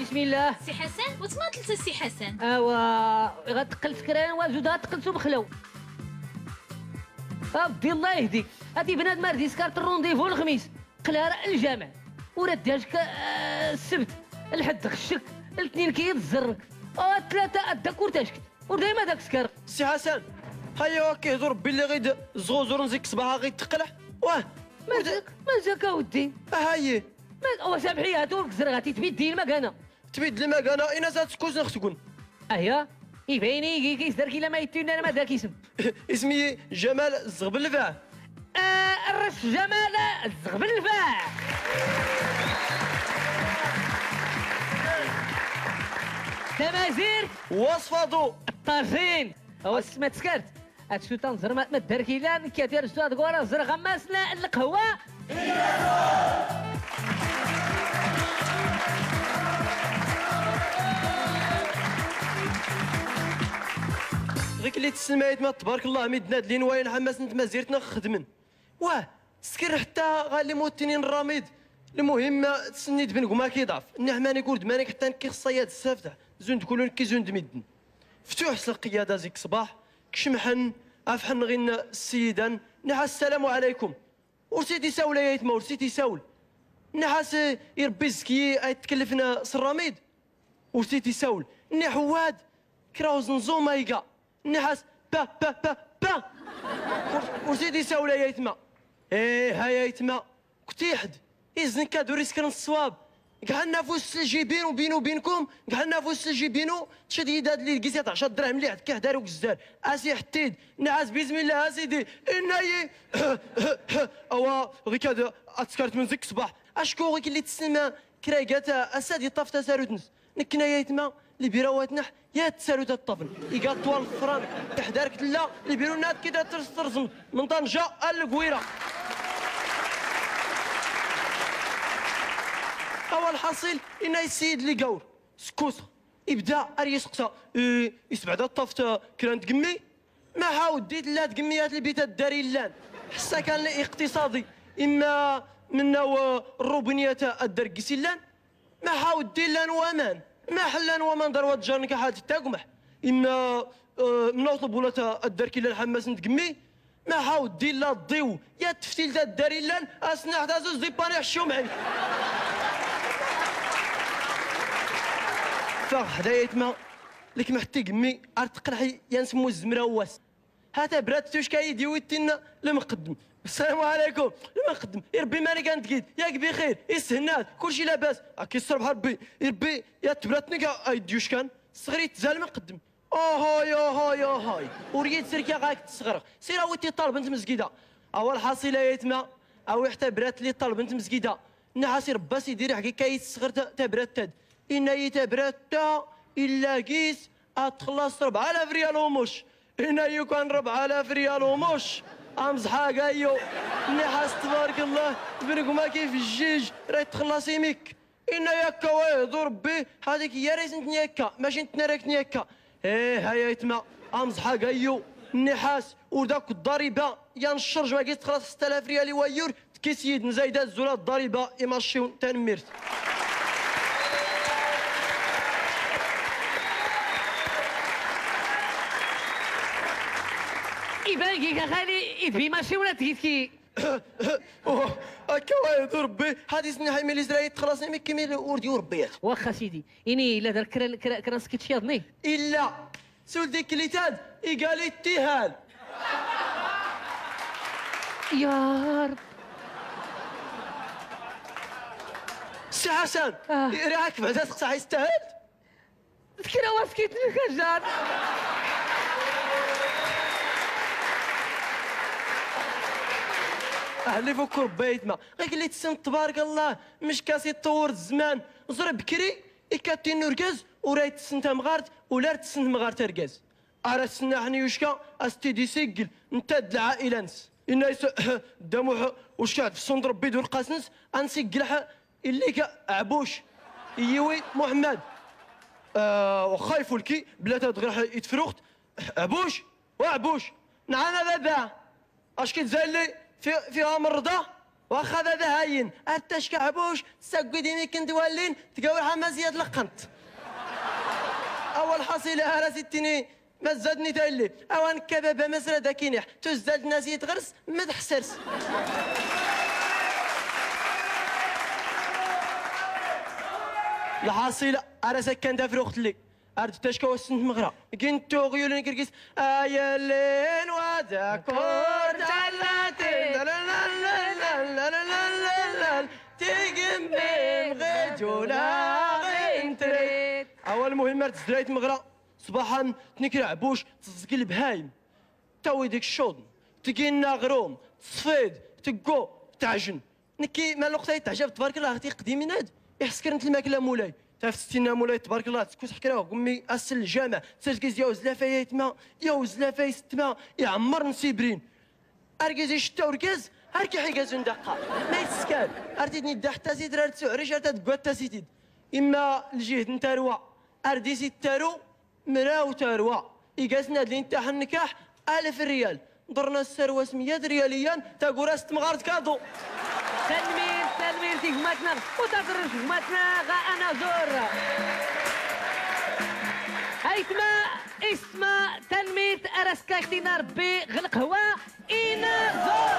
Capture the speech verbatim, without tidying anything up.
بسم الله. سي حسن، وتما تلت سي حسن. اوا، غتقل سكران وزود غتقل سوم خلو. ابدي الله يهديك. هادي بنادم راه ديسكارت الرونديفو الخميس. قلها راه الجامع. وراه داجك، آه، السبت. الحد خشك. الاثنين كيد الزرنك. او ثلاثة اداك ورتاشكت. ودايما داك سكر. سي حسن، هيا كيهضر ربي اللي غيد زغوزور نزيك صباحا غيد تقلع. واه. مازاك، مازاك اودي. هاي. ما، وسامحي، هاتو الكزر غادي تبيدي المكانة. تبيد المكانة، إنا زاد سكوز نختكون. أهيا، يبيني يجي كيس درك إلا ما يتينا ما داك اسم. اسمي جمال الزغبلفة. آه، الرش جمال الزغبلفة. تمازير. وصفة ضو. الطاجين. هو السمات سكرت. هادشي تنزر ما، ما دار كيلان، كيدير الزواد كورا زر غماسنا القهوة. غيك اللي تسمى يتما تبارك الله ميدنا دلين وين حماس نت مزيرتنا خدمن. واه، سكر حتى غالي موتنين الرميد. المهم، تسنيت بن قما كيضعف. نحماني قرد مانك حتى نكي خصيات السافتح. زند كلون كي زند مدن. فتوح سلقيا دازيك صباح. كشمحن، افحن غين السيدان، نحاس السلام عليكم. ورسيتي ساول يا يتما، ورسيتي ساول. نحاس يربي الزكي، اي تكلفنا سراميد. ورسيتي ساول. ني حواد، كراوز نزوم ايقا. نحاس، با، با، با، با. ور-، ورسيتي ساول يا يتما. ايه، ها يا يتما. كنت يحد. إذن كادو ريسكن الصواب. كحنا فوس الجيبين وبينو وبينكم، كحنا فوس الجيبينو، تشد يداد لي قيسيت عشرة دراهم لي عندك كحدار وقزدار. أسي حتيد، نعاس بسم الله أسيدي، إناي. أوا، غي كاد أتسكرت من زك صباح. أشكو غيك اللي تسمى كرايقات أسادي طاف تساروت نس. نكنا يا يتما، لبيرا واتنح، يا تسالو تا الطفل. إيقا طوال الفران، تحدارك تلا، لبيرو نات كي تترس ترزم، من طنجة للقويرة. أول حاصل، إنا السيد اللي قاور، سكوسة. يبدا أري يسقسى، إيه، يسبع دا الطفت كران تقمي؟ ما حاول ديت لا تقميات البيت الداري لان. حسا كان الاقتصادي، إما منا والروبنيات الدرقسي لان. ما حاودي لان وامان، ما حلان وامان دروات جارنك حاجة تاقمح. إما، آه، منوط بولاتا الدركي للحماس نتقمي، ما حاودي لا الضيو، يا التفتيل تا الداري لان، أسنا حتى زوز دي باني حشو معي. فاغ حدايا يتما، لك محتي قمي، أرتقل حي، يا نسمو الزمرة واس. هاتا برات توش كاي ديويتين المقدم. السلام عليكم. المقدم. يا ربي مالك انت قيد؟ ياك بخير؟ يسهنات؟ كلشي لاباس؟ اكي الصبح ربي. يا ربي يا تبراتني كاع اي ديوش كان. صغري تزال المقدم. اوهاي، اوهاي، اوهاي. وريد سيركا غاك تصغر. سير اويتي طالب انت مزكيدة. اول حاصلة يا يتما. اوي حتى برات لي طالب انت مزكيدة. نعاسي رباسي ديري حقي كاي تصغر تا، تا برات تاد. إنا يتبرتا إلا قيس أتخلص ربع آلاف ريال ومش. إنا يكون ربع آلاف ريال ومش. أمزحا قايو. إني حاس تبارك الله. بنقوم كيف الجيج. راي تخلصي ميك. إنا يكا ويهضو ربي. هذيك هي ريس نتني يكا. ماشي نتنا راك نيكا. إيه، هيا يتما. أمزحا قايو. إني حاس. وداك الضريبة. يا نشرج ما قيس تخلص ستة آلاف ريال ويور. كي سيد نزايدة الزولة الضريبة إماشيون تنميرت. إبان كيكا خالي إدبي ماشي ولا تجيتكي. أوه، أكا وايد ربي، هادي سنة حيمي لي زرايت خلاص، مي كيمي لي أوردي وربيات. واخا سيدي، إني إلا دار كرا-، كرا-، كرا سكيتش ياضني. إلا سول ديك اللي تاد، إيقالي التهال. يا رب. سي حسن، آه. راك بعدا تقطع يستاهل؟ ذكرى واسكيت الخجل. أهلي فوق ربيتنا. غير قلت سن تبارك الله، مش كاسي تطور الزمان. زر بكري، إكاتي نركز، ورايت سن تمغارت، ولارت سن مغارت أركز. أرسنا حني وشكا أستيدي سيقل، نتا د العائلة نس. إنا يس-، دموح وشكا في الصند ربي دور قاسنس، أنسيقل ح-، إليك عبوش. إيوي محمد. آه، وخايف الكي، بلا تدغر ح-، يتفروخت. عبوش، وعبوش. نعم بابا. أش كتزال لي في-، فيها مرضى؟ Waxxa baba hayyin, ad-tacka ɛbuc, tessagwi-d imikk n-twallin, tgawr ḥa maziyad lqqnt. Awal ḥaṣila, ar as-ittini, mazzadni taylli, awa nkka baba masra d-akiniḥ, tuzzalt n-as-itɣrs, md-ḥsrs. Lḥaṣila, ar as-akkan tafruxt-lli. Ar d-tacka wass n-tmeɣra. Gin tuɣyul n-ikrkis. Ay llin wa-d-akkur tallatin. Tigmmim ɣ-ijula ɣ-intrit. Awa lmuhim ar d-tzdray tmeɣra. Ṣbaḥan tnekr ɛbuc, tẓẓg lbhayim. Tawi-d ikccuḍn. Tgin aɣrum. Tṣfi-d. Tggu. Tɛjn. Nekki, ma lweqt ay teɛjab, tbark Llah, ɣer tiqdimin-ad, iḥskrnt lmakla n Mulay. Tafst tinna Mulay, tbark Llah, tskut ḥkra ɣ gummi ass n ljamɛ, tsert giz yawz lafay aytma, yawz lafay settma, iɛmrn sibrin. Argiz ictta urgaz, ar kiḥ igaz undaqqa. Ma itskar, ar t-id-nidda ḥtta sitr, ar tsuɛric, ar tadggat tasitid. Imma ljihd n tarwa, ar d-is ittaru, Mraw tarwa, igazn ad lin taḥ n-nkaḥ, alf ryal. Ḍrn-as sarwa-s myad ryal iyyan, tagura s-tmɣart kaḍu. Tanmirt, tanmirt i gma-tneɣ, u taẓrrt gma-tneɣ, anaẓur. Aytma, isma, tanmirt, ar as-k-aktin Rbbi ɣ lqhwa, inaẓur.